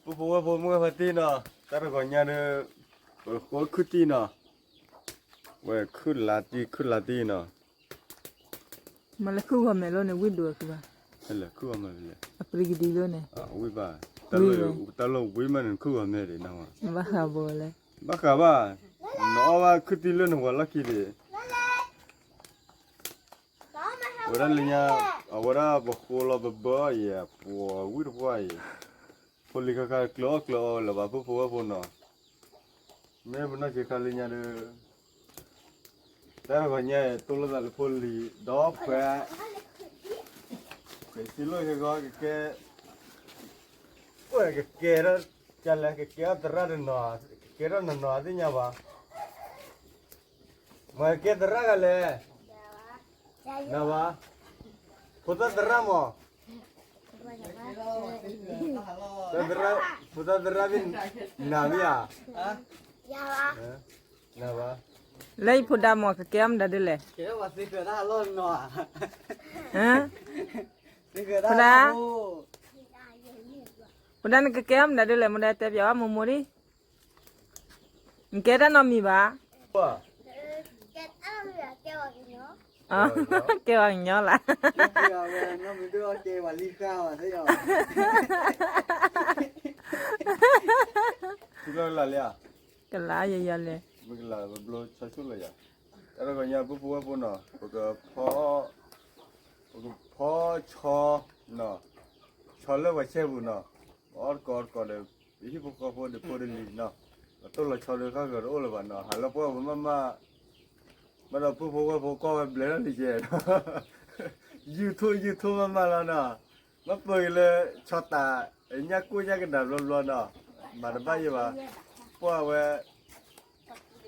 ပဖိဝဲၢ်ဖိမုၢ်ဂၤဖါတံၢ်နီၤ, တၢ်တဂီၤညါဒီး ပဃိခုၣ်တံၢ်နီၤ, ဝဲခုၣ်လါတံၢ် ခုၣ်လါတံၢ်နီၤ, မ့ၢ်လၢခုၣ်ဂီၤမဲာ်လီၤန့ၣ် ဝံၣ်ဒိၣ်အခံဘၣ်, လၢခုၣ်ဂီၤမဲာ်လဲၣ်, အပရံကဒံလီၤန့ၣ်, ဝံၣ်ဘၣ်, တၢ်လီၢ်ဝံၣ်မးန့ၣ် ခုၣ်ဂီၤမဲာ်ဒံးနီၤ, ဘၣ်ဃးဘိလဲၣ်, ဘၣ်ဃးဘၣ်, နအီၣ်ဘၣ်ခုၣ်တံၢ်လၢနဝၤလီၢ်ခံဒံး အဝဲဒၣ်လၢညါ, အဝဲဒၣ်ပဃိလီၤပဘၢအံၤ ပှၤဝံၣ်တပှၢ်အံၤ, ဖိလံၤခါခါကျၢၤအီၣ်ကျၢၤအီလၢၤဘၣ် ပဖိဝဲၢ်ဖိနီၤ, မ့ၢ်ပနီၢ်ဆံးခါလၢညါဒီး, တၢ်တဂီၤညါအံၤ တိၢ်လိာ်သးလၢဖိလံၤ ဒီးဖှဲး, ကစံးလိာ်ကဂီၤကကဲ, ကကဲထီၣ်, ကလဲၤကကဲထီၣ်သရၣ်တနီၤ, ကကဲထီၣ်နီၤနီၤသ့ၣ်ညါဘၣ် မ့ၢ်ကဲသရၣ်ဂၤလဲၣ်, နဘၣ်, ဖိသၣ်သရၣ်မး, ဖိသၣ်သရၣ်မ့ၢ်နၤမ့ၢ်ဧါ, နဘၣ်, လၢယဖိဒါမး ကကဲအီၣ်မတၤဒ်လဲၣ်, ဖိဒါ, ဖိဒါနကကဲအီၣ်မတၤဒ်လဲၣ် မ့ၢ်ဒၣ်တဲပျးဝဲမိၢ်မိၢ်ဒ် နကဲတၢ်နီတမံၤဘၣ်, ကဲဝဲကညီလၢ်, ကလါယယလဲၣ်, တၢ်တဂီၤညါ ပဖိဝဲၢ်ဖိနီၤ ပကဖီ, ပကဖီဆီ, ဆီလၢပှၤဆဲပူၤနီၤ, ပအီၣ်တကိးတကိးဒီး ပဟံၣ်ဖိဃီဖိဒီးဖိဒီးလံၤနီၤ, ပတိၢ်လီၤဆီဒီးဃၣ်ဂီၤတအိၣ်လၢၤဘၣ်နီၤ, ဟးလၢပှၢ်ဝဲမးမး, ဘၣ်ဒီးပဖိဝဲၢ်ဖိကွၢ်ဝဲဘျဲၣ်ထီၣ်လံကဲ, ယူၢ်ထီၣ်ယူၢ်ထီၣ်မးမးလီၤနီၤ, မ့ၢ်ပၢၢ်က့ၤလၢ ဆီတး, ညၣ်ကိၢ်ညၣ်ကဒၤဘျီဘျီနီၤ, မၤတဘၣ်ယဲဘၣ်, ပှၢ်ဝဲ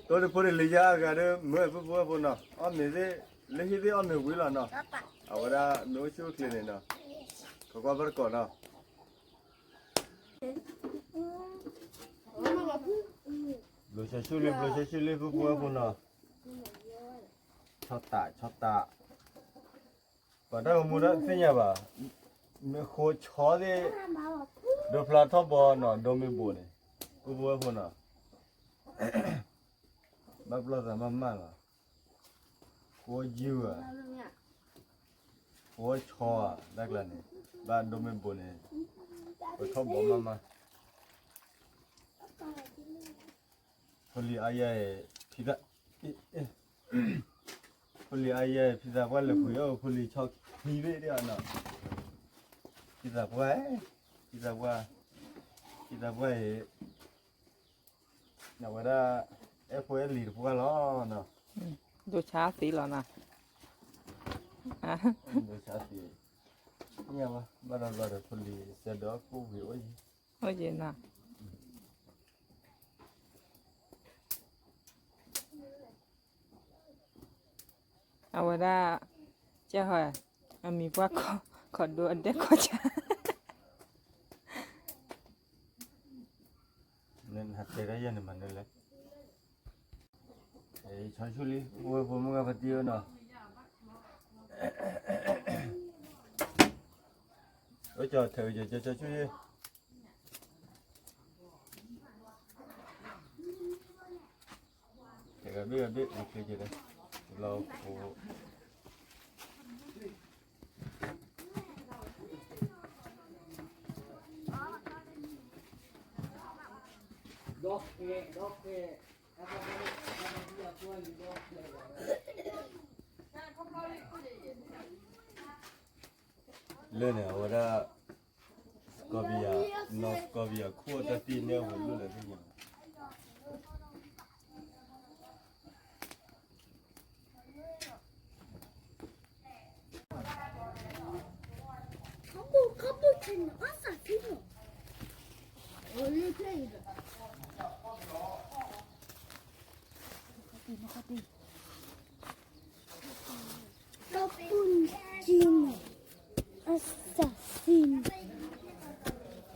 တိၢ်တဖိတလံၤယါအဂၤဒီး မ့ၢ်ပဖိဝဲၢ်ဖိနီၤ, အီၣ်မ့ၤသ့ၣ်, လၢဟံၣ်သ့ၣ်အီၣ်မ့ၤဝံၤလီၤနီၤ, အဝဲဒၣ်မ့ၢ်အိၣ်ဆူၣ်အိၣ်ချ့န့ၣ်နီၤ, ကကွၢ်ဘၣ်တကိးနီၤ, ဘျိးဆှၢဆူၣ်လံ ဘျိးဆှၢဆူၣ်လံ ပဖိဝဲၢ်ဖိနီၤ, ဆီတး ဆီတး ပှၤတၢ်ဂီၤမူတၢ်သ့ၣ်ညါဘၣ်, မ့ၢ်ဃိဆီသ့ၣ်, ဒိဖျါထီၣ်ဘီနီၤ ဒိမ့ၢ်ဘိးန့ၣ်, ပဖိဝဲၢ်ဖိနီၤ, ဘၣ်ပျီၢ်သးမးမးလီၤ, ဃိယုၢ်ဧါ, ဃိဆီဧါ တၢ်ကျါန့ၣ်, ဘၣ်ဒိမ့ၢ်ဘိးန့ၣ်, ပထီၣ်ဘီမးမး ဖိလံၤအါယဲၢ်, ဖံသး, ဖိလံၤအါယဲၢ် ဖံသးပှၢ်လဲၤကွံာ်အီၣ် ဖိလံၤဆီခံဘ့ၣ်ဒ်အီၤနီၤ, ဖံသးပှၢ်, ဖံသးပှၢ်, ဖံသးပှၢ်အံၤ, နဝဲဒၣ်, အဲၣ်ဖိအဲၣ်လံၤတပှၢ်လီၤနီၤ, ဒိဆါသံလီၤနီၤ, ဒိဆါသံ, မ့ၢ်ဘၣ်, ဘၣ်ဒီးဘျီဒီးဖိလံၤစဲဒီးကိၣ်ဝံၤအိၣ်ယံၤ, အိၣ်ယံၤနီၤ အဝဲဒၣ်, ကၢ်ဟီ, အမံၤပှၢ်ခီဒိအဒဲကီၢ်ဆၣ်, နဟးတဲဒၣ်ယဲန့ၣ်မၤနၢၤလဲၣ်, ဆီဆူၣ်လံ ပဝဲဖိမုၣ်ဂၤဖါတံၢ်ဧၢနီၤ, အိၣ်ကၠီထဲးကၠီဆီဆူၣ်လံ တဂၤဘ့ၣ်ဂၤဘ့ၣ် မ့ၢ်ချ့က့ၤလၢ, လီၤဖိ, လၢန့ၣ် အဝဲဒၣ်, ကီၢ်ပယီၤ, နီၢ်ကီၢ်ပယီၤခိၣ်အတၢ်တ့ၢ်န့ၢ်အဝဲလိၣ်လၢသ့ၣ်ညါ တံၢ်ဂ့ၤမးလဲၣ်, တံၢ်ဂ့ၤမး ဒီပုၢ်ဒီ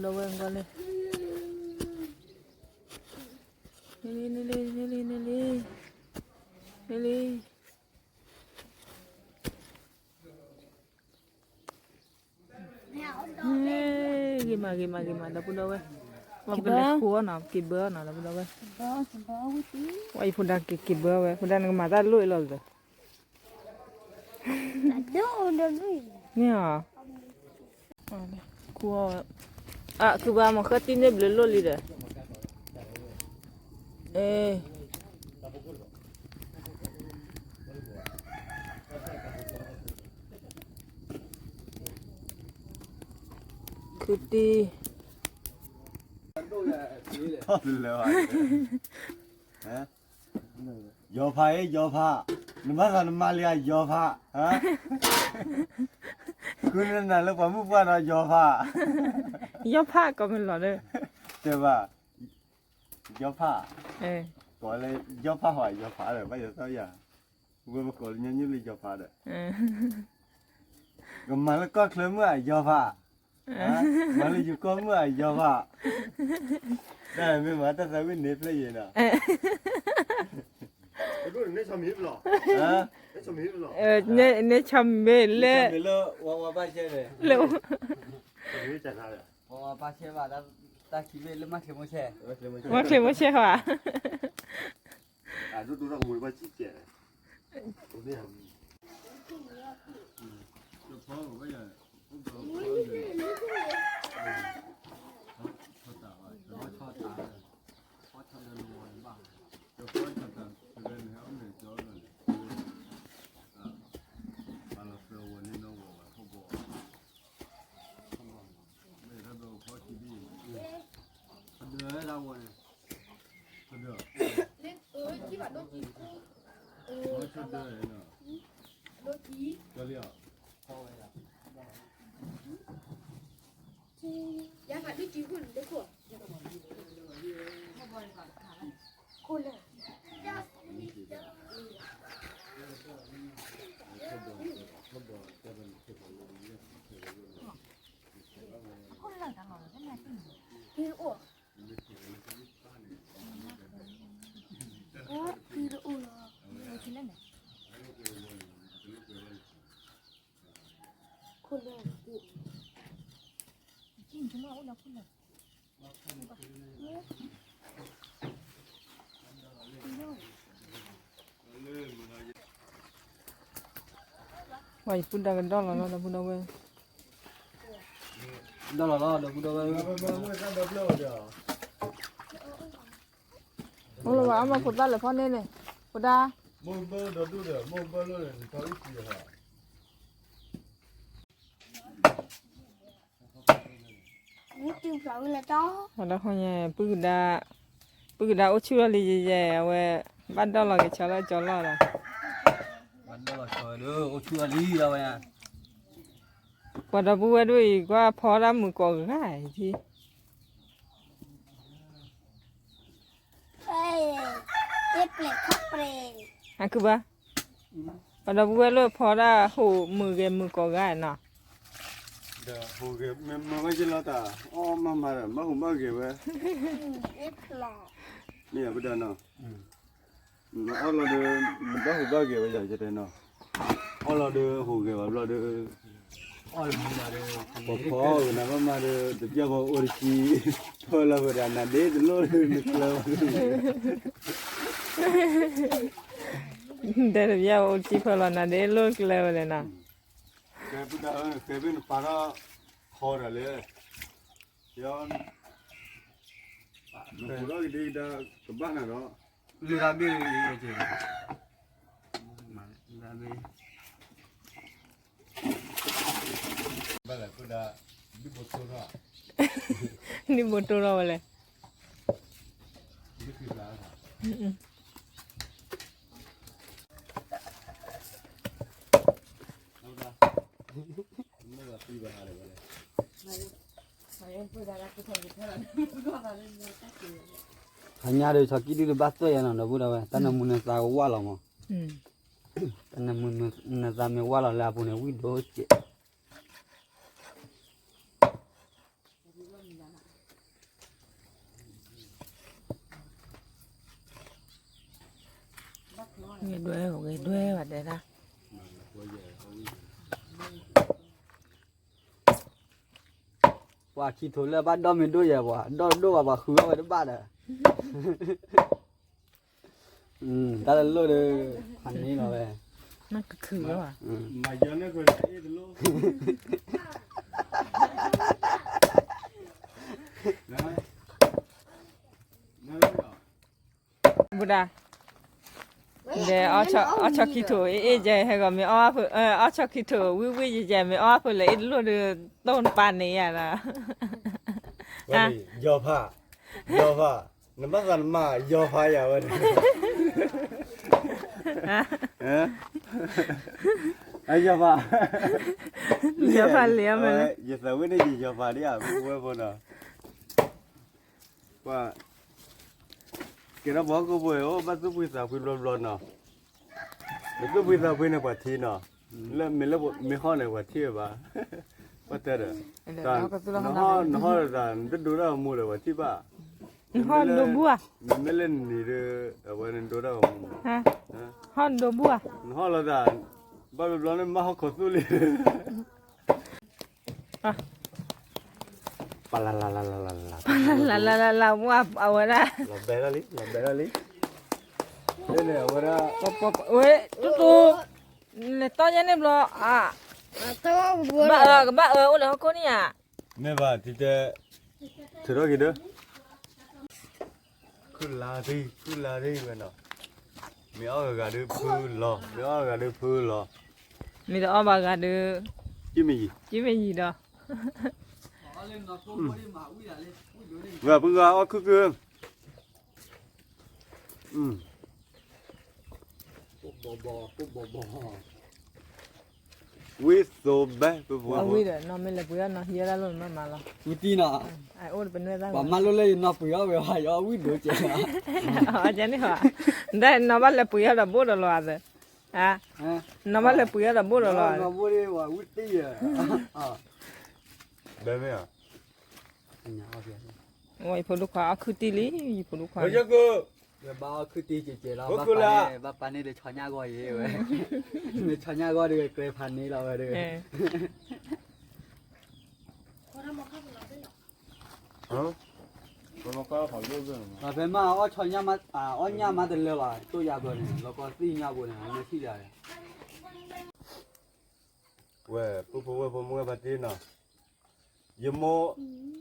ဝဲၢ်ကွၢ်လၢ, န့ၣ်လံ, န့ၣ်လံ, န့ၣ်လံ, န့ၣ်လံ, န့ၣ်လံ. မၤဂ့ၤမၤဂ့ၤမၤ ဒီပုၢ်ဒီဝဲၢ်, ဝဲပကလဲၤဃုအီၣ်နီၤ က့ၤဘၢအီၣ်နီၤ ဒီပုၢ်ဒီဝဲၢ်, ဝဲအံၤဖိဒါက့ၤက့ၤဘၢဝဲ ဖိဒါနကမၤတၢ်လိၣ်အံၤလီၤဒီး မ့ၢ်ဧါ, ခူ, အၣ် ခုဘၣ်မ့ၢ်ဃၢတံၢ်န့ၣ်ဘျုးလိၣ်လံဒီး, အ့ ခုတံၢ် ယီၤဖးအ့ ယီၤဖး, နဘၣ်သးနမါလံဧါ ယီၤဖး, ဃုနနၤလၢပှၤမုၣ်ပှၢ်ဒီး ယီၤဖး, ယီၤဖးကီးမ့ၢ်လီၤဒီး, တဲဘၣ်, ယီၤဖး, ကိးလၢ ယီၤဖးဟီ ယီၤဖးဒီး ဘၣ်ယီၤသီယၤ, ဝဲပကိးလၢညီနုၢ်လၢယီၤဖးဒီး, ကမၤလၢကီၢ်ချၢမုၣ်ဧါ ယီၤဖး, မၤလၢယိၤကီၢ်မုၣ်ဧါ ယီၤဖး, တၢ်မ့ၢ်မၤတၢ်သးဝံၣ်န့ၣ်ဖျဲၣ်ယံၤနီၤ, န့ၣ်ဆီမံၤလၢ, ဝါဝါဘၣ်ရှဲန့ၣ်, ဝါဝါဘၣ်ရှဲဘၣ်, တၢ်ခံဘ့ၣ်လၢမၤချ့မိၣ်ဆဲ, မၤချ့မိၣ်ဆဲဟီဧါ, ပှၤယပုၢ်ဒါကဒီၣ်လီၤလီၤ ဒီပုၢ်ဒီဝဲၢ်, ဒီၣ်လီၤလီၤ ဒီပုၢ်ဒီဝဲၢ်, အိၣ်လၢၤဘၣ် အါမးခိၣ်သၣ်လဲၤဖီၣ်န့ၢ်န့ၣ်, ဖိဒါ ဝဲဒၣ်ဃီညါ ပုၢ်ကဒါ, ပုၢ်ကဒါအိၣ်ဆူၣ်ထီၣ်လံယဲယဲ အဝဲ ဘၣ်ဒီၣ်လီၤက့ၤဆီလၢကၠီလီၢ်ဒီး, ပှၤဒီပုၢ်ဝဲၢ်ဒိၣ်အံၤ ကွၢ်ဖီဒၣ်မုာ်ကိးဂၤအံၤ, အကုဘၣ်, ပှၤဒီပုၢ်ဝဲၢ်လိၣ်ဖီဒၣ်ဟိၣ်မုာ်ဂဲၤမုာ်ကိးဂၤနီၤ, ဒီးဟိၣ်ဂဲၤမ့ၢ်မၤဝဲယလီၤတၢ် အီၣ်မၤမၤဒီး ဘၣ်ဟိၣ်ဘၣ်ဂဲၤဝဲ, မ့ၢ်ပဒၣ်နီၤ အီၣ်လီၤဒီး နဘၣ်ဟူးဘၣ်ဂဲၤဝဲယၤယတဲနီၤ, အီၣ်လီၤဒီးဟူးဂဲၤဘၣ်ဘျီဒီး, ပှၤဖီအီၣ်ဂ့ၤနၤဘၣ်မးဒီး တပျၢ်ဖိအိၣ်တဆံ, ဖၢလီၤဝဲဒၣ်နၤဒ့တလိၣ်ဒီးနကျၢၤဘၣ်, တဲတပျၢ်ဖိအိၣ်တဆံဖၢလီၤနၤဒ့လိၣ်ကျၢၤဝဲလဲၣ်နီၤ, ကဲပဒၣ်ဧၢ ကဲဖဲနပာ်ထီၣ် ဃီဒီးလဲၣ်, ယ နပူၤထီၣ်ကဒံကဒါ ကဘၣ်နၤဒီး လၢတၢ်ဘ့ၣ်လၢယက့ၤ လၢတၢ်ဘ့ၣ် ဘၣ်လဲၣ် ပဒၣ် ဒုးဘိတိၢ်ထီၣ် ဒုးဘိတိၢ်ထီၣ်ဝဲလဲၣ် ဟါညါဒီး ဆီကံၣ်ဒုးတဘၣ်သွဲၣ်ယါနီၤ ဒီပုၢ်ဒီဝဲၢ် တၢ်နၢမူနသါကဝၢ်လီၤမး, တၢ်နၢမူနသါမ့ၢ်ဝၢ်လီၤလၢအပူၤန့ၣ် ဝံၣ်ဒိၣ်စဲး ဂ့ၤဒွဲၣ် ဂ့ၤဒွဲၣ်ဘၣ်တဲဒၣ်, အ ပှၤခံထိးလၢဘၣ်ဒီမ့ၢ်ဒိၣ်ယဲၢ်ပှၤ ဒီဒိၣ်ဘၣ်ပှၤဃုအီၣ်ဝဲတဘၣ်ဒီး တၢ်တလိၣ်ဒီး ဖးန့ၢ်လီၤဝဲ နကခုးလီၤ မၤယီန့ၢ်ခွဲးအ့ၣ်တလိၣ် ဘူဒၣ် ဒီးအီၣ်ဆီခံထိးအ့ၣ်အ့ၣ်ယဲၢ်ဟဲဂီၤမ့ၢ်အီၣ် အီၣ်ဆီခံထိးဝံၣ်ဝံၣ်ယဲၢ်ယဲၢ်မ့ၢ်အီၣ်ဖုးလၢအ့ၣ်တလိၣ်ဒီး တိၢ်နပာ်န့ၢ်ယၤဒီး ယီၤဖး ယီၤဖး နဘၣ်သးနမၤယီၤဖးယၤဝဲန့ၣ် ယီၤဖး ယီၤဖးလံ ယသးဝဲန့ၣ်ယယီၤဖးဒ်အဝဲဖိနီၤ ပှၤ ကဲထီၣ်ပှၤဟီၣ်ခိၣ်ဖိအိၣ်ဘၣ်သူၣ်ဖှံသးဖှံဘျီဘျီနီၤ, နသူၣ်ဖှံသးဖှံန့ၣ်ပှၤထံနီၤ, လၢမ့ၢ်လၢမ့ၢ်ဟီၣ်န့ၣ်ပှၤထံဝဲဘၣ်, ပှၤတဲဒီး, နဟီၣ်လီၤသး နတဒိတၢ်ဂီၤမူဒီးပှၤထံဘၣ်, နဟီၣ်ဒိဘၣ်ဧါ, မ့မ့ၢ်လၢနနံၤဒီး အဝဲနဒိတၢ်ဂီၤမူ, ဟီၣ်ဒိဘၣ်ဧါ, နဟီၣ်လီၤသး, ဘၣ်ဘျီဘျီန့ၣ်မၤဟီၣ်ခိၣ်သူၣ်လံ ပလလလလလလလလလလ အဝဲဒၣ် လီၤဘဲထီၣ်လံ လီၤဘဲထီၣ်လံ, န့ၣ်အဝဲဒၣ် ဝဲ တူတူ နတီညါန့ၣ်ဘျီ ဘၣ်အၢ ကဘၣ်အၢအိၣ်လၢဟီၣ်ခိၣ်န့ၣ်ဧါ, မ့ၢ်ဘၣ်တံၤတဲ, ထုးထီၣ်က့ၤဒီး ခုၣ်လါသံ ခုၣ်လါသံဝဲနီၤ, မ့ၢ်အီၣ်ဂၤဂၤဒုးဖုလီၤ မ့ၢ်အီၣ်ဂၤဂၤဒုးဖုလီၤ, မ့ၢ်တအီၣ်ဘၣ်ဂၤဒုး, ကမ့ၢ်ယံၤ ကမ့ၢ်ယံၤဒီး, ဝဲပဂၤအီၣ်ခုၣ်ခုၣ်, ဝံသိဘဲ ပဝံဒီး နီၢ်မ့ၢ်လဲၤပှ့ၤအီၣ်နီၢ်ဟံးဝဲဒၣ်လီၤမးမးလီၤ, ဝံတံၢ်နီၤ, ပှၤမၤလိလၢယနီၢ်ပှ့ၤအီၣ်ဝဲဟီ ယအီၣ်ဝံဒိၣ်ကဲး, န့ၣ်ဟီ, ဒီးနီၢ်ဘၣ်လဲၤပှ့ၤအီၣ်ဒီးဘိၣ်ဒီးလီၤအသး, နီၢ်ဘၣ်လဲၤပှ့ၤအီၣ်ဒီးဘိၣ်ဒီးလီၤ, ဘဲမ့ၢ်ဧါ, ယဖိဒိၣ်ခွါအီၣ်ခုၣ်တံၢ်လံ, ယဖိဒိၣ်ခွါ, ဘၣ်အီၣ်ခုၣ်တံၢ်ကဲးကဲးလီၤ, ဘၣ်ပာ်န့ၢ်ဒီးဆီညၣ်ဂီၢ်ယဲဝဲ, မ့ၢ်ဆီညၣ်ဂီၢ်ဒီးကြဲးဖးန့ၢ်လီၤဝဲဒီး ဖဲမ့ၢ်အီၣ်ဆီညၣ်မး အီၣ်ညၣ်မးတလၢဘၣ် တိၢ်ယၤဘၢန့ၣ် လီၤကီသံၣ်ညၣ်ဘိန့ၣ် မ့ၢ်ထံၣ်ယၤ, ဝဲ ပုၢ်ဖိဝဲၢ်ဖိမုၢ်ဝဲၢ်ဖါတံၢ်နီၤ, ယမိၢ်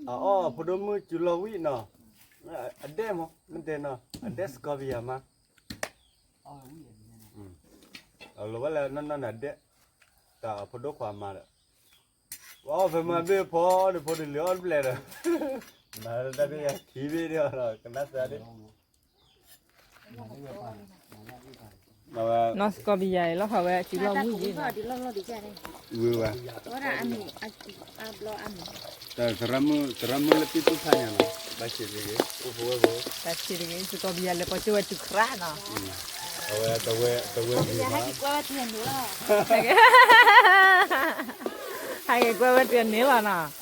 အအီၣ်ဖိဒိၣ်မုၣ်စူၤလီၤဝံၣ်နီၤ, အဒဲၣ်မး မ့ၢ်တဲနီၤ အဒဲၣ်စကီပယၤမး, အလိၤဝဲလၢနီၢ်နီၢ်န့ၣ်အဒဲၣ်, တၢ်အဖိဒိၣ်ခွါမၤဒီး ပှၤအီၣ်ဖဲမၤဘ့ၣ်ဖီဒီးဖိတလံၤအီၣ်တပျဲၢ်ဒီး, မၤတၢ်တယၤခံဘ့ၣ်ဒီးလီၤ ကနၣ်စၢ်ဒၣ်, နီၢ်စကီပယၤအံၤလီၤဟးဝဲ စူၤလီၤဝံၣ်ယဲ, ဝဲ, သရၣ်မုၣ်လၢပံၣ်သူၣ်ဖးညါနီၤ ဘၣ်ဆံးတဂ့ၤ အိၣ်ဖိဝဲၢ်ဖိ, ဘၣ်ဆံးတဂ့ၤ စကီပယၤလဲၤပှၤကၠိဝဲတုၤခရၣ်နီၤ, အဝဲတဝဲတဝဲဂ့ၤမး ဟဲက့ၤကွဲဝဲတုၤန့ၣ်လီၤနီၤ,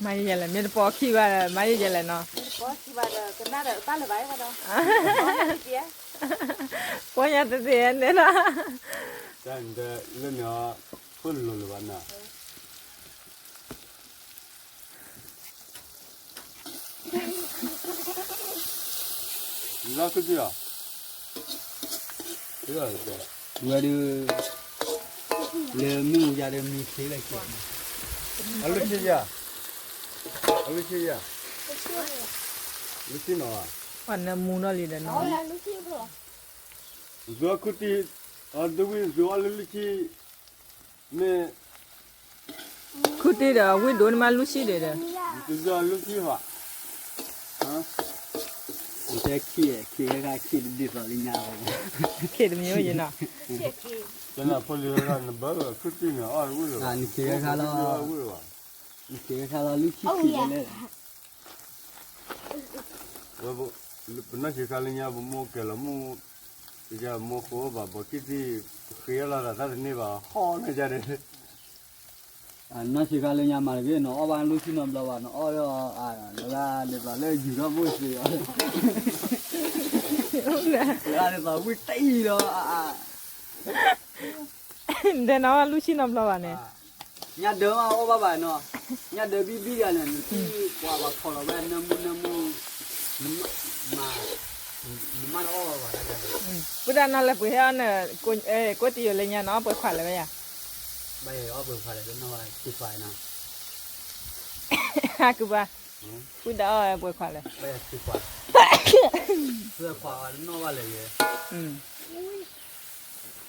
မၤယဲလဲၣ် မ့ၢ်တပိာ်ခံဘၣ် မၤယဲလဲၣ်နီၤ, ပိာ်ညါတသ့ၣ်န့ၣ်လီၤ, လၢန့ၣ် ဖိလိၤလၢၤဘၣ်နီၤ လီၤခုၣ်တံၢ်လီၤ, ဝဲဒုး, လၢမုၢ်ယၤဒီးမံၤချ့လၢကဲး, အလုၢ်ဆံယၤ, အလုၢ်ဆံယၤ, လုၢ်ဆံနီၤ, ပှၤနၢမူနီၤလံဒီးနီၤ, ယခုၣ်တံၢ်, အဒဝံၣ်ယအီၣ်လၢလုၢ်ဆံ, မ့ၢ် ခုၣ်တံၢ်ဒီးဝံၣ်ဒိၣ်န့ၣ်မးလုၢ်ဆံဒီး, လုၢ်ဆံဟီ, တဲခံ, ခံခါခံတဒ်သိးလၢညါ, ခံတမံၤယနီၤ, နဖိလံၤနဘၣ်ခုၣ်တံၢ်န့ၣ်အီၣ်ဝံၣ်လီၤ, နခံခါလီၤ, နခံခါလီၤလုၢ်ဆံခံလဲၣ် ပနီၢ်ဆံးခါလၢညါ ပမိၢ်ကဲၤလီၤမုၢ်, ပမိၢ်ဃိဘၣ် ဘီကံၢ်သံၣ် ပဃ့အီၣ်လီၤသးတၢ်တန့ၢ်ဘၣ် ဟီၣ်န့ၢ်ယၤန့ၣ်, နီၢ်ဆံးခါလၢညါမၤတဂ့ၤ နအီၣ်ဘၣ်လုၢ်ဆံနီတဘျီဘၣ် နအီၣ်ဒီး, လၢဒ်သိးလၢယူၤထီၣ်ဘိၣ်စ့ၢ်အီၤ, လၢဒ်သိးဝံၣ်တံၢ်ဒီး, တဲနီၤလူၢ်ဆံနီတဘျီဘၣ်န့ၣ်, ညၣ်ဒၢမးအီၣ်ဘၣ်ဘၣ်နီၤ, ညၣ်ဒၢဘံၣ်ဘံၣ်တဂၤန့ၣ် နထံၣ်ပှၤပှၤဖီလီၤဝဲနၢမူနၢမူ, နမၤ, နမၤတအီၣ်ဘၣ်ဘၣ်, ပုၢ်ဒၣ်နီၢ်လၢပှ့ၤဟဲအီၣ်န့ၣ်, ကိးတံယိာ်လၢညါနီၤ အီၣ်ပှဲၤခွါလၢၤဝဲယၤ, ဘၣ်အီၣ်ပှဲၤခွါလၢၤ တနီၢ်ဘၣ်ခံခွါနီၤ, ဟးကဘၣ်, ပုၢ်ဒၣ်အီၣ်ပှဲၤခွါလၢၤ, ခွါ, ခွါတနီၢ်ဘၣ်လၢၤ,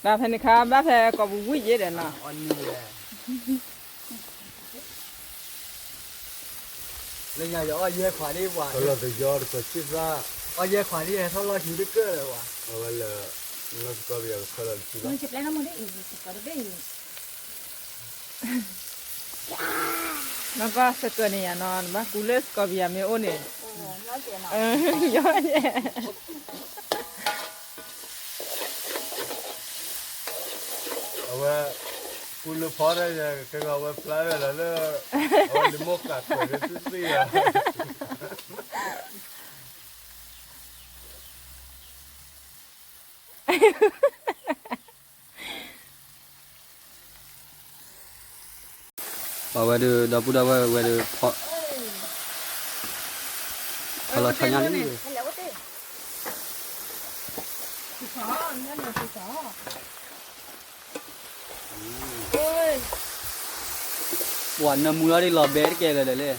ဘၣ်ဖဲန့ၣ်ခါ ဘၣ်ဖဲကိးပူၤဝံၣ်ယဲဒီးနီၤ, လၢညါယအီၣ်ယဲခွါဒ်ဝဲ, လီၤတယီတကီးဆံၣ်သၣ်, အီၣ်ယဲခွါဒ်ဟဲထီၣ်လီၢ်ဆူတကၢၢ်လၢၤဝဲ, အဝဲလၢ, နီၢ်စကီဘယၤကဖၢလီၤတဆံဘၣ်, နီၢ်ကီၢ်စကၢန့ၣ်ယၤနီၤ နဘၣ်ကူလၢစကီဘယၤမ့ၢ်အိၣ်န့ၣ်, အဝဲ, ကူလၢဖီတၢ်ယၤ ကဂၤဝဲဖျါဝဲလီၤလၢ, အဝဲလံမိၢ်ကးကွဲးလၢသုသ့ၣ်ယၤ ပှၤဝဲဒၣ်ဒီပုၢ်ဒီဝဲၢ်ဝဲဒၣ်, ဖီလီၤဆီညါလံ, ပှၤနၢမူလီၤဒ်လီၤဘဲတကဲလၢာ်လၢာ်လၢ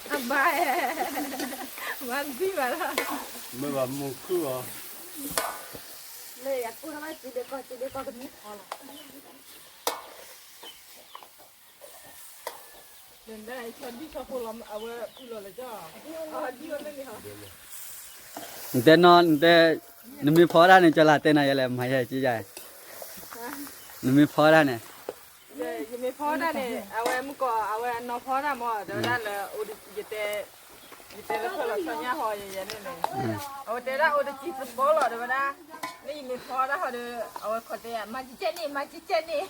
အဘၣ်, မၤသံဘၣ်လီၤ, မ့ၢ်ဘၣ်မူခုၣ်အီၤ, လၢယကူၣ်ထီၣ်ဘၣ်စုဒ့ကီၢ်စုဒ့ကီၢ်ကမံၤဖီလီၤ နတဲနီၤ, နတဲ, နမ့ၢ်ဖီဒၣ်န့ၣ် ကၠီလၢတဲနၤယလဲၣ် မၤယဲကယဲ, နမ့ၢ်ဖီဒၣ်န့ၣ်, ယမ့ၢ်ဖီဒၣ်န့ၣ် အဝဲမုၢ်ကီး အဝဲနီၤဖီဒၣ်မး တဲဝဲဒၣ်လၢ, ယတဲ, ယတဲလၢဖီလီၤဆီညါဟီယဲန့ၣ်န့ၣ်, အဝဲတဲဒၣ်အိၣ်တစံးသပီလီၤ တဲဝဲဒၣ်, လၢယမ့ၢ်ဖီဒၣ်ဟီဒီး အဝဲခိးတဲယၤ မၤကကဲန့ၣ် မၤကကဲန့ၣ်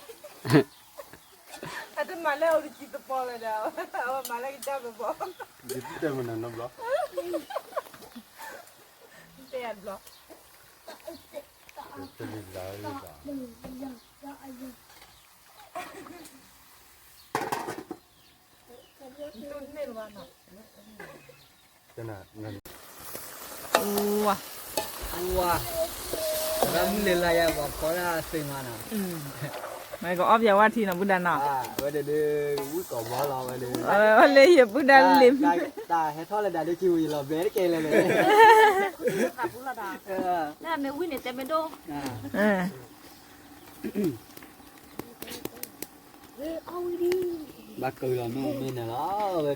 အတမၤလၢအိၣ်တစံးသပီလၢၤဒီး, အဝဲမၤလၢကစၢ်သပီ, ယတတဲမနုၤနီတဘျီ, တဲတဘျီ, တလံၤတလါ, ဝါ, ဝါ, တၢ်မုၢ်လၢ်လၢယၤ ပှၤဖီဒၣ်သ့မးနီၤ, မ့ၢ်ကအီၣ်ပျဲဝါထံနီၤ ပုၢ်ဒၣ်နီၤ, ဝဲဒၣ်ဒုး, ဝံၣ်ကီးဘီလီၤဝဲဒၣ်, လၢယပုၢ်ဒၣ်လံ, တၢ်ဟဲထီၣ်လၢဒၣ်ဒုးက့ၤဝံၤယလီၤဘဲတကဲလၢာ်လၢာ်, မ့ၢ်ဝံၣ်န့ၣ်တဲမ့ၢ်ဒိၣ်, ဘၣ်ကလီၤမ့ၢ်မ့ၢ်န့ၣ်လီ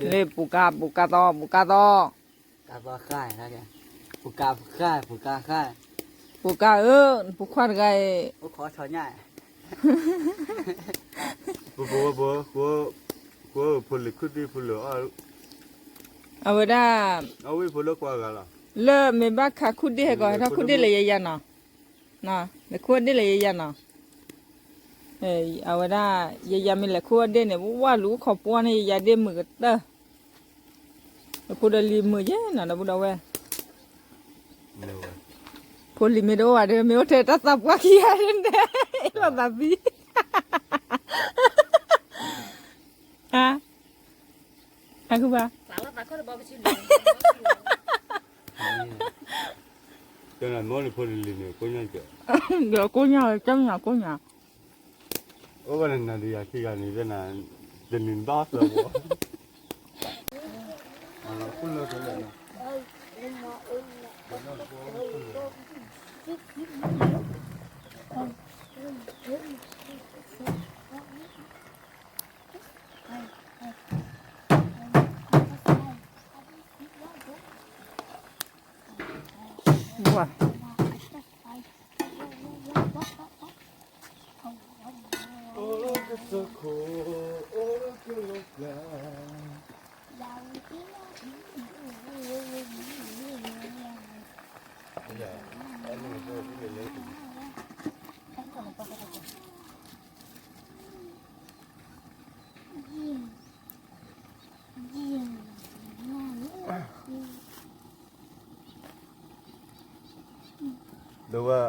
ၤ, လၢပူၤကါ ပူၤကါသီ ပူၤကါသီ, ကါသီဃၢ်, ပူၤကါဃၢ်, ပူၤကါဃၢ်, ပူၤကါဧၢ, ပူၤခွါတဂၤအံၤ, အိၣ်ခိးဆီညၣ်, ပူၤပူၤ, ဖိလံၤခုၣ်ဒ့ၣ်ဖိလၢအီၣ်, အဝဲဒၣ်, အဝဲဖိလၢကွၢ်ဂၤလီၤ, လၢမ့ၢ်ဘၣ်ခးခူၣ်ဒ့ၣ်ဟဲကီး ဟဲထီၣ်ခူၣ်ဒ့ၣ်လၢယဲယၤနီၤ, လဲၤခူၣ်ဒ့ၣ်လၢယဲယၤနီၤ, အဝဲဒၣ်, ယဲယၤမ့ၢ်လဲၤခူၣ်ဒ့ၣ်န့ၣ် ဝၢ်လူၤအိၣ်ခိးပှီၢ်န့ၣ် ယဲယၤဒ့ၣ်မုာ်ကတၢၢ်, အဖိဒီးလံၤမုာ်ယဲနီၤ ဒီပုၢ်ဒီဝဲၢ်, ဖိလံၤမ့ၢ်တအိၣ်ဘၣ်ဒီး မ့ၢ်အိၣ်ထဲတၢ်သးပှၢ်ခံဂၤန့ၣ်, လီၤသးသံ, အါ, အါဂ့ၤဘၣ်, တၢ်မ့ၢ်ဖိလံၤန့ၣ် ကိညါ, ဒီးကိညါဝဲ ကၠီညါကိညါ, အိၣ်ဝဲန့ၣ်နၤဒီးယၤခံဂၤန့ၣ် တနံၤဘၣ်သၢဘီ ဝါ, ဒဝဲ,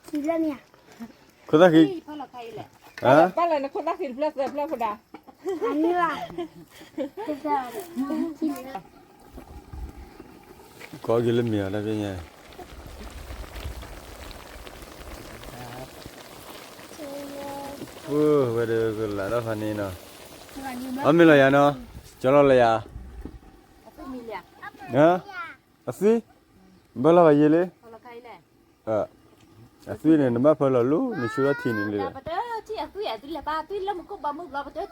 ခိၣ်သၣ်ဃံ, ဟါ, ဘၣ်လဲၣ်နခိၣ်သၣ်ဃံတဖျၢၣ်သၢဖျၢၣ်ဖိဒါ, အနံၣ်ဘၣ်, ကီက့ၤလၢမ့ၤအီၤတၢ်ဖဲညါ, ဝဲဒၣ်ကလးထီၣ်ဖးန့ၣ်နီၤ, အမ့ၢ်လီၤယၤနီၤ, ကၠီလီၤလၢယၤ, အသွံၣ်, ဘၣ်လီၤဘၣ်ယဲလံ, အသွံၣ်န့ၣ် နဘၣ်ဖၢလီၤလၢ နဆူထီၣ်ထံးန့ၣ်လံ, ဒီးယတနီၣ်ဘၣ်, ဝံတံၢ်ဧါ, ဘ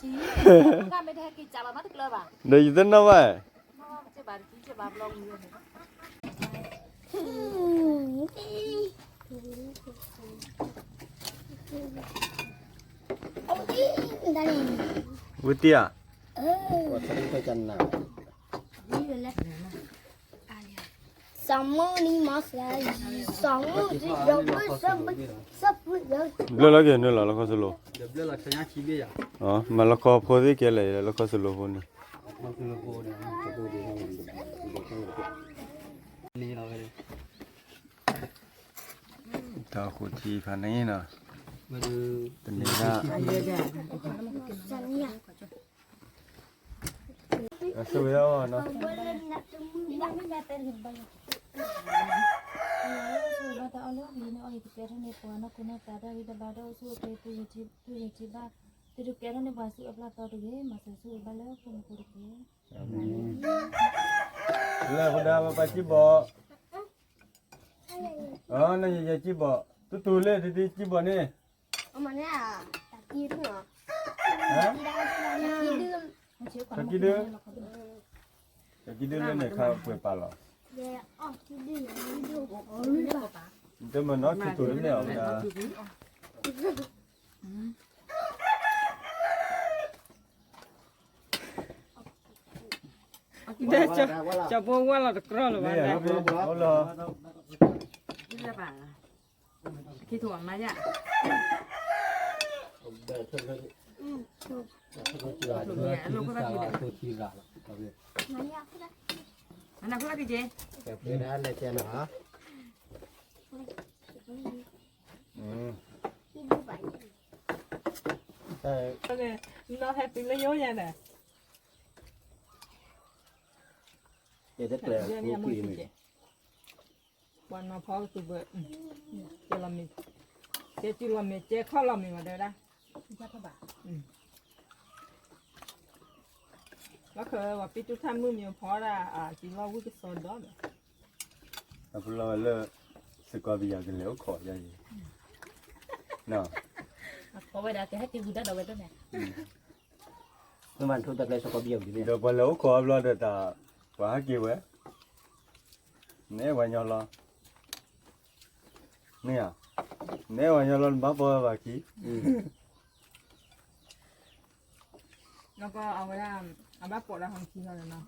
ျၢလီၤက့ၤနုာ်လီၤလီခီစလိ, မၤလီခီဖိသ့ၣ်ကဲလဲၣ် လီခီစလိဖိန့ၣ်, တၢ်ဃိထံဖးန့ၣ်နီၤ, တနံၤဒၣ် အဝဲဒၣ်, ဆိၣ်ဂ့ၤဘၣ်တၢ်အီၣ်လၢလံန့ၣ် အီၣ်လံတကဲထီၣ်န့ၣ် ပှၤနီၢ်ခိနီၢ်သးတၢ်ဂံၢ်တဘါဒီး အိၣ်ဆူၣ်အိၣ်ချ့ တူၢ်ယိာ်ထံဘၣ်, သုတကဲထီၣ်န့ၣ် ပှၤဆူၣ်အပျၢ်သီတဂ့ၤ, မၤစၢၤဆိၣ်ဂ့ၤဘၣ်လၢဖိမုၣ်ဖိတက့ၢ်. လၢဖိဒါပပာ်ကံၢ်ဘီၣ်, နယဲယဲကံၢ်ဘီၣ်, တူတူလၢတဒ့ကံၢ်ဘီၣ်န့ၣ်, တၢ်ကံၢ်ဒု, တၢ်ကံၢ်ဒုလၢန့ၣ် ခါပှဲၤပာ်လီၤ, တမ့ၢ်နီၢ်ထူထူလၢန့ၣ်အီၤမ့ၢ်ဒၣ် ကၠီဖိဝဲလီၤတကြီလၢၤဘၣ်, လၢ, ခံထူၣ်အမါယါ, အလိၣ်ခိၣ်သၣ်ကံၢ်က့, နီၢ်ဟဲတုၤလၢယိယါန့ၣ်, ပှၤနီၢ်ဖီကသူဘၢ, ကဲလီၤမ့ၢ်, ကဲစုလီၤမ့ၢ် ကဲခီၣ်လီၤမ့ၢ်ဝဲဒၣ်, လီၢ်ခၢၣ်ဝဲပံတူၢ်ထၣ်မုၣ်မ့ၢ်ဖီဒၣ် စံးလီၤဝံၣ်ကစီဒီး, အဖလီၢ်ဝဲလၢ စကီပယၤကလဲၤအိၣ်ခိးယၤအံၤ, အဝဲဒၣ်ကဟဲက့ၤဝံၤဒၣ်ဒီးဝဲတန့ၣ်, ဒီးပှၤလဲၤအိၣ်ခိးအဘျီဒီးတၢ်, ပှၤဟဲက့ၤဝဲ, နအဲၣ်ပှၤညီလီၤ, မ့ၢ်ဧါ, နအဲၣ်ပှၤညီလီၤ နဘၣ်ပီၢ်ဝဲဘၣ်ခံ လီၤကီအဝဲဒၣ်, အဘၣ်ပိာ်ဒၣ်ဟီခံလီၤနီၤ,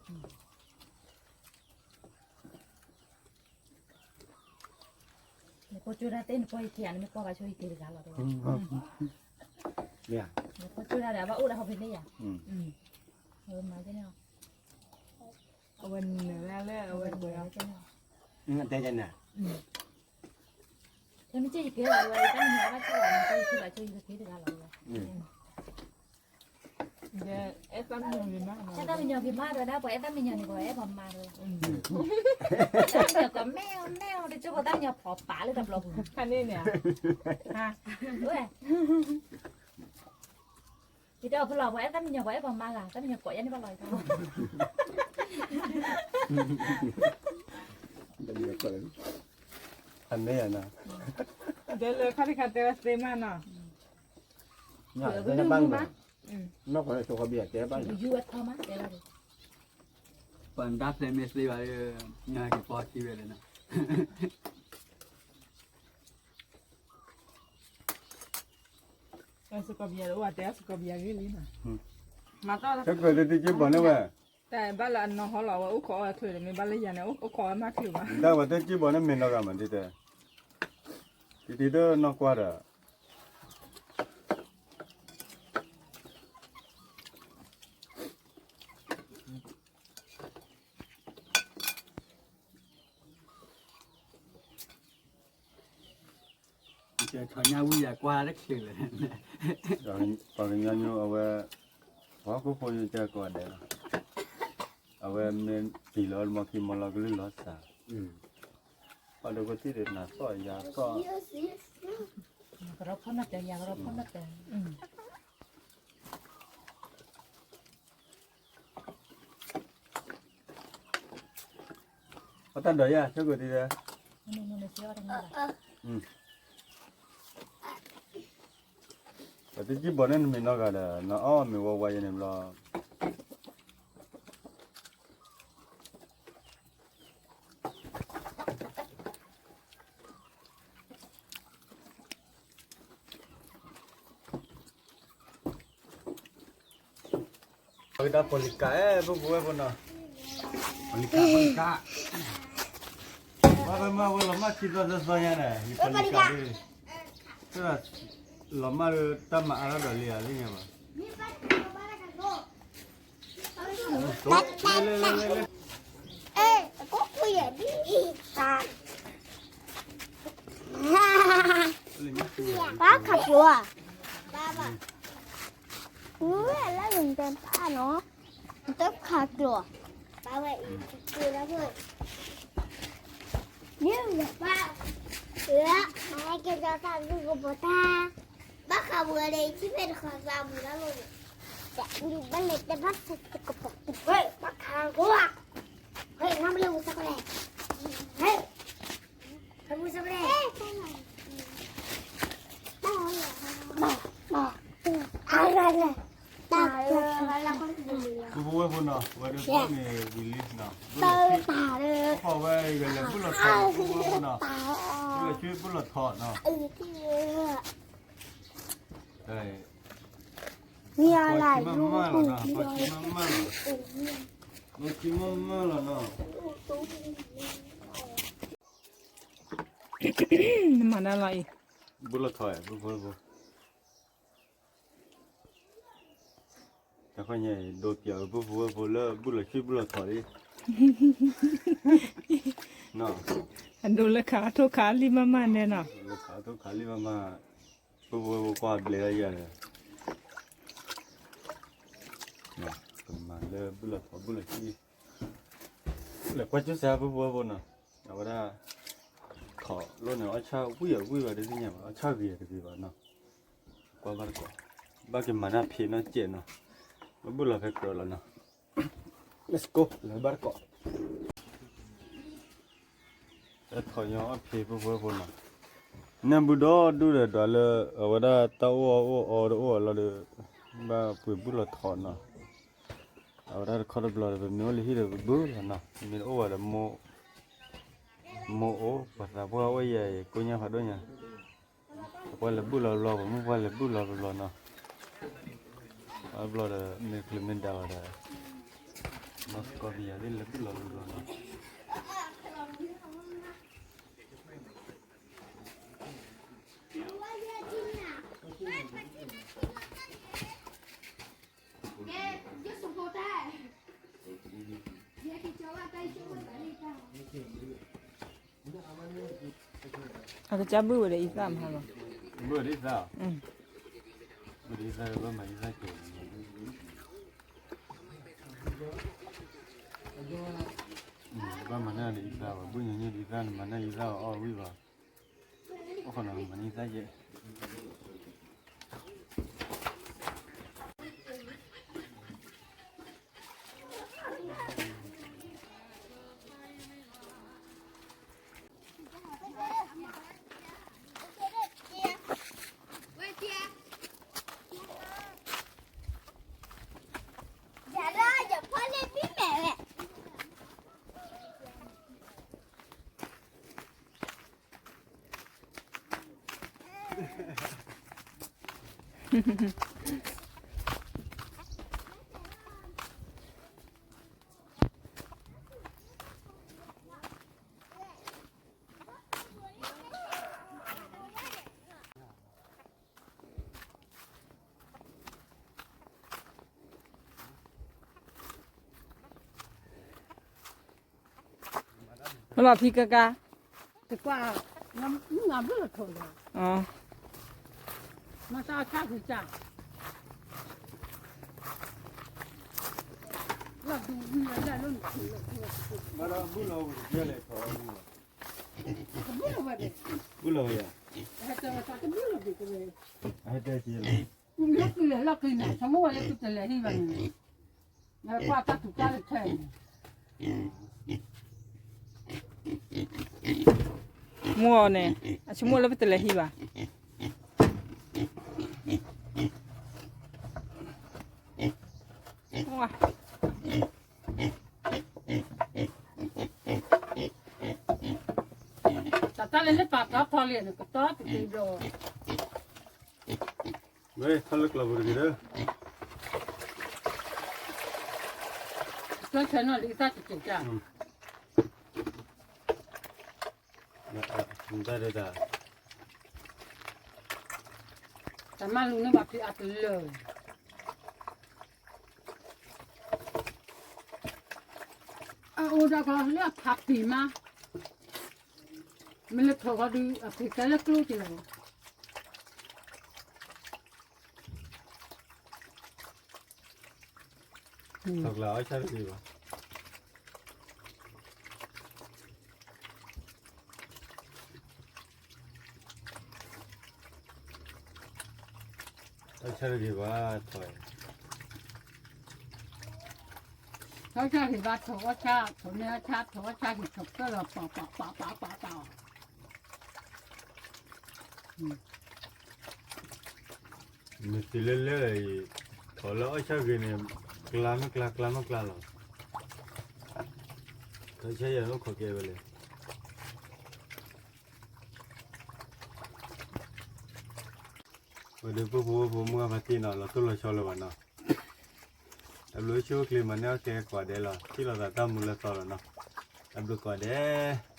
နကိၢ်ကၠိတၢ်သ့ၣ်နပီၢ်ယက့ၤဧါ နမ့ၢ်ပီၢ်ဘၣ်ဆိယက့ၤတဂၤလီၤ, နကိၢ်ကၠိတၢ်ဒီးအဘၣ်အိၣ်ဒၣ်ဟီဖဲန့ၣ်ယါ, မၤသ့ၣ်န့ၣ်, အဝဲနုာ်လၢအဝဲတဲ, တဲန့ၣ်, တမ့ၢ်ကဲယကဲလီၤဝဲ တၢ်မံၤညီဘၣ်ဆိဘၣ် နကိၢ်ယက့ၤတဂၤလီၤဝဲ, အဲၣ်သၣ်မံညီၤဂ့ၤမး, အဲၣ်သၣ်မံညီၤဂ့ၤမးဒီးဒၣ်ပှၤအဲၣ်သၣ်မံညီၤန့ၣ် ပှၤအဲၣ်ပှၤမါဒီး, တၢ်မံညီၤကိးမဲအီၤမဲအီၤ တကၠိဖိသၣ်မံညီၤဖီပာ်လၢတဘျီပူၤ, ခါန့ၣ်န့ၣ်, ဝဲ, ယတဲအီၤဖဲလီၤ ပှၤအဲၣ်သၣ်မံညီၤ ပှၤအဲၣ်ပှၤမါဂၤ သၣ်မံညီၤကိးယါန့ၣ်ဘၣ်လီၤ, အမ့ၢ်ယါနီၤ, ဒဲလၢခါတခါတဲဝဲသ့မးနီၤ, နီၢ်ကီၢ်လၢဆိကီၢ်ဘံၣ်တဲဘၣ်, ပှၤဒါဖျဲးမ့ၢ်သ့ဘၣ်, ညါက့ၤပီၢ်ခံဝဲလဲၣ်နီၤ စကီပယၤအိၣ်တဲစကီပယၤဂ့ၢ်လံနီၤ, မၤတၢ်တက့ၢ်ဘၣ်န့ၣ်ဝဲ, တၢ်ဘၣ်လၢအနီၢ်ဟီလီၤ အဝဲအိၣ်ခိးအီၤချုးဒီး မ့ၢ်ဘၣ်လၢယၤန့ၣ် အိၣ်ခိးအီၤမၤချုးဘၣ်, တၢ်ဝဲတက့ၢ်ဘၣ်န့ၣ်မ့ၢ်နီၢ်ဂၤမးဒ်တဲ, တံၤတံၤတနီၢ်ကွၢ်ဒီး တ ထီၣ်ညါဝံယၤကွၢ်တချ့လၢၤ, ပှၤကညီညိအဝဲ, ပှၤဟီၣ်ခိၣ်ဖိညိကဲကိးဂၤဒဲးလီၤ, အဝဲမ့ၢ်ပျံၤလီၤမီၢ်ခံမီၢ်လီၤကလုၢ်လီၤစၢ်, ပှၤဒိၣ်ကသံၣ်ဒုးနၤသီၣ်ယၤသီၣ် ကရီဖီၣ်နၢ်တဲာ် ယၤကရီဖီၣ်နၢ်တဲာ်, ပတၢ်ဒိးယၤ ဆၢကိၣ်တံၢ်ဒီး, ပတကံၢ်ဘီန့ၣ်နမ့ၢ်နီၢ်ဂၤဒီး နအီၣ်မ့ၤဝါဝါယဲန့ၣ်ဘျီ ပကဒၣ်ပီၣ်လံၤကးအဲၣ် ပုၢ်ဖိဝဲၢ်ဖိနီၤ, ပီၣ်လံၤကး ပီၣ်လံၤကး, ဝဲမ့ၢ်ဝဲလီၤမၢ်ခံသီသၢသီညါန့ၣ် ယပီၣ်လံၤကး, လီၤမၢ်ဒီးတၢ်မၤအါထီၣ်ဒီးလံဧါသ့ၣ်ညါဘၣ်. ပှၤခးကျိၤဧါ, လၢနတဲပၢ်နီၤ, နတခးကျိၤ, ပၢ်ဝဲအံၤကျိၤလၢဖိ, မ့ၢ်ပၢ်, ကဲကီသးလူကပီၤတၢ်, ဘၣ်ခးဝဲလၢထံဖဲတခီသးမူလၢလိၤန့ၣ်, ဘၣ်လဲၤတဲဘၣ်သးတကပီၤ, ဘၣ်ခးကျိၤဧါ, နမ့ၢ်လၢမူသကိးလဲၣ်, ပုၢ်ဖိဝဲၢ်ဖိနီၤ, ဝဲဒၣ်ပီၣ်န့ၣ်ဝံၤလံနီၤ, ပုၢ်လီၤဆံ, ပီၣ်ဝဲအံၤလဲၤဘုၣ်လီၤထီၣ် ပုၢ်ဖိဝဲၢ်ဖိနီၤ, ပုၢ်လီၤဆံဘုၣ်လီၤထီၣ်နီၤ, ပီၣ်ဆံမးမးလီၤနီၤ, ပီၣ်ဆံမးမးလီၤ, ပီၣ်ဆံမးမးလီၤနီၤ. နမၤဒၣ်လီၤအံၤ, ဘုၣ်လီၤထီၣ်, ပုၢ်ဖိဝဲၢ်ဖိ, တၢ်ခီညါအံၤ ဒိးပၠးအပုၢ်ဖိဝဲၢ်ဖိလၢဘုၣ်လီၤဆံဘုၣ်လီၤထီၣ်လံ, အဒိလၢခးထိၣ်ခးလံမးမးန့ၣ်နီၤ, လၢခးထိၣ်ခးလံမးမး, ပုၢ်ဖိဝဲၢ်ဖိကွၢ်ဘျဲးလၢယၤဒီး ကမၤလၢဘုၣ်လီၤထီၣ်ဘုၣ်လီၤဆံ, လဲၤကွၢ်ကၠူၣ်စၢ်ပုၢ်ဖိဝဲၢ်ဖိနီၤ, အဝဲဒၣ် ထီၣ်လိၣ်န့ၣ် အီၣ်ဆၣ်ဝံၣ်အဝံၣ်ဘၣ်တသ့ၣ်ညါဘၣ်, အီၣ်ဆၣ်ဂ့ၤတဂ့ၤဘၣ်နီၤ, ကွၢ်ဘၣ်တကိး, ဘၣ်က့ၤမၤတၢ်ဖံးနီၢ်ကဲးနီၤ, ဘုၣ်လီၤဖဲကြၢးလီၤနီၤ, let's go လဲၤဘၣ်တကိး. တၢ်ထီၣ်ညီအီၣ်ဖံးပုၢ်ဖိဝဲၢ်ဖိနီၤ, နဲၣ်ဘုဒီဒူၣ်ဒီးဒွးလၢ အဝဲဒၣ်တၢ်အိၣ်အီၣ်အိၣ်အီတအိၣ်အလီၢ်ဒီး ဘၣ်ပှ့ၤဘုၣ်လီၤထီၣ်နီၤ, အဝဲဒၣ်တခီတဘျီဒီး ပမ့ၢ်အိၣ်လၢဟံၣ်ဒီးပဘုၣ်လီၤနီၤ, မ့ၢ်တအိၣ်ဘၣ်ဒီး မိၢ်အိၣ် ပှၤသးပှၢ်အိၣ်ယဲအံၤ ကိညၢ်ဖးဒိၣ်ညါ, ပှၤလဲၤဘုၣ်လီၤဘျီ ပမိၢ်ပှၢ်လဲၤဘုၣ်လီၤဘျီနီၤ, အဘျီဒီး မ့ၢ်ချုးမ့ၢ်ဒၣ်ဝဲဒီး နီၢ်စကီးပယၤသ့ၣ်လဲၤဘုၣ်လီၤဘျီနီၤ. အကစၢ်ဘုၣ်ဝဲဒီးအံသၣ်မဟါလီၤ, ဘုၣ်ဝဲဒ်အံသၣ်, ဘုၣ်ဒ်အံသၣ် ဘၣ်မၤအံသၣ်ကဲး, ဘၣ်မၤန့ၢ်ဒ်အံသၣ်ဘၣ်, ဘုၣ်ညီနုၢ်ဒ်အံသၣ် နမၤန့ၢ်အံသၣ်အီၣ်ဝံၣ်ဘၣ်, အိၣ်ခိးနၤမၤန့ၢ်အံသၣ်ယဲၢ် လၢဖံကကါ, တကွၢ်, နဘုၣ်လီၤထီၣ်လီၤ, မၤတၢ်အီၣ်ဆၣ်ဂ့ၤတၢ်, လီၤဒူဝံၤလီၤလၢနခူၣ်လီၤ, တဘၣ်လီၤဝဲ, ဘၣ်လီၤဝဲယၤ, ဟဲတဲဝဲတၢ်တဘၣ်လီၤဘၣ်တဲဝဲ, ဟဲတဲက့ၤလီၤ, လီၤကံၤလီၤကံၤန့ၣ် ဆိကမိၣ်ဝဲလၢသုတလဲၤဟံၣ်ဘၣ်န့ၣ်, ကွၢ်တၢ်သူၣ်ကၢ်လၢထဲန့ၣ် မိၢ်အီၤန့ၣ် အဆိကမိၣ်လၢပတလဲၤဟံၣ်ဘၣ်. တၢ်တၢ်လၢလၢပာ်ကီၢ်ဖီလံန့ၣ် ကတီၢ်တက့ၤဘျီ, ဝဲထီၣ်လၢကျီၤပူၤတက့ၤဒီး, ကၢဆၢနီၢ်လံတၢ်တက့ၤတၢ်, တၢ်ဒၣ်, တၢ်မၤလူၤန့ၢ်ဘၣ်ဖံးအတလၢာ်, အအိၣ်ဒီးကီၢ်လၢအဖးပံၤမး, မ့ၢ်လၢထိၣ်ဂီၤဒုး အဖံးကဲလၢကျိက့ၤလီၤ. အီၣ်ဆၣ်တဂ့ၤဘၣ်, အီၣ်ဆၣ်တဂ့ၤဘၣ်, ထီၣ်, အီၣ်ဆၣ်ဂ့ၤဘၣ် ထိၣ်အီၣ်ဆၣ်, ထိၣ်န့ၢ်အီၣ်ဆၣ်, ထိၣ်အီၣ်ဆၣ်ဂ့ၤ ထိၣ်ကၢလီၤပာ်ပာ်ပာ်ပာ်ပာ်ပာ် မ့ၢ်သ့လၢလဲၣ်အံၤ, ထိၣ်လၢအီၣ်ဆၣ်ဂ့ၤန့ၣ် ကျါမ့ၢ်ကျါ ကျါမ့ၢ်ကျါလီၤ, ထိၣ်ဆၣ်ယၤန့ၣ်အိၣ်ခိးကဲဝဲလဲၣ်. ဝဲဒၣ်ပှၤဖိဝဲၢ်ဖိမုၢ်ဂၤဖါတံၢ်နီၤ လီၤတိၢ်လီၤဆီလၢၤဘၣ်နီၤ, တၢ်ဘျုးဆိၣ်ဂ့ၤကျဲမၤန့ၢ်အီၣ်ကဲကိးဂၤဒဲးလီၤ, ထံၣ်လိာ်သးတၢ်မူလၢသီလီၤနီၤ, တၢ်ဘျုးကိးဂၤဒဲး.